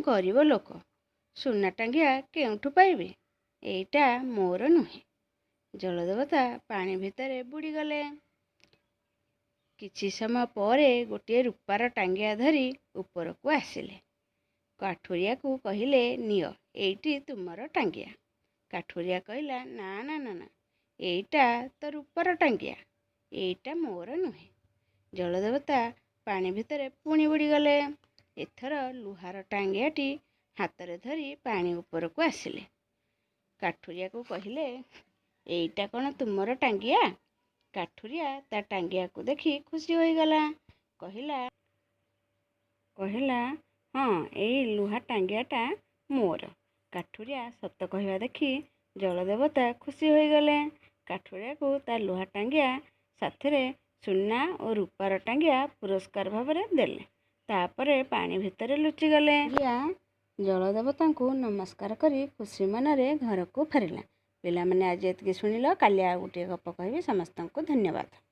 ଗରିବ ଲୋକ, ସୁନା ଟାଙ୍ଗିଆ କେଉଁଠୁ ପାଇବି? ଏଇଟା ମୋର ନୁହେଁ। ଜଳଦେବତା ପାଣି ଭିତରେ ବୁଡ଼ିଗଲେ। କିଛି ସମୟ ପରେ ଗୋଟିଏ ରୂପାର ଟାଙ୍ଗିଆ ଧରି ଉପରକୁ ଆସିଲେ। କାଠୁରିଆକୁ କହିଲେ, ନିଅ, ଏଇଟି ତୁମର ଟାଙ୍ଗିଆ। କାଠୁରିଆ କହିଲା, ନା ନା ନା ନା, ଏଇଟା ତ ରୂପାର ଟାଙ୍ଗିଆ, ଏଇଟା ମୋର ନୁହେଁ। ଜଳଦେବତା ପାଣି ଭିତରେ ପୁଣି ବୁଡ଼ିଗଲେ। ଏଥର ଲୁହାର ଟାଙ୍ଗିଆଟି ହାତରେ ଧରି ପାଣି ଉପରକୁ ଆସିଲେ। କାଠୁରିଆକୁ କହିଲେ, ଏଇଟା କ'ଣ ତୁମର ଟାଙ୍ଗିଆ? କାଠୁରିଆ ତା ଟାଙ୍ଗିଆକୁ ଦେଖି ଖୁସି ହୋଇଗଲା। କହିଲା, ହଁ, ଏଇ ଲୁହା ଟାଙ୍ଗିଆଟା ମୋର। କାଠୁରିଆ ସତ କହିବା ଦେଖି ଜଳଦେବତା ଖୁସି ହୋଇଗଲେ। କାଠୁରିଆକୁ ତା ଲୁହା ଟାଙ୍ଗିଆ ସାଥିରେ ସୁନା ଓ ରୂପାର ଟାଙ୍ଗିଆ ପୁରସ୍କାର ଭାବରେ ଦେଲେ। ତାପରେ ପାଣି ଭିତରେ ଲୁଚିଗଲେ। ଜଳଦେବତାଙ୍କୁ ନମସ୍କାର କରି ଖୁସି ମନରେ ଘରକୁ ଫେରିଲା। ପିଲାମାନେ, ଆଜି ଏତିକି ଶୁଣିଲ, କାଲି ଆଉ ଗୋଟିଏ ଗପ କହିବି। ସମସ୍ତଙ୍କୁ ଧନ୍ୟବାଦ।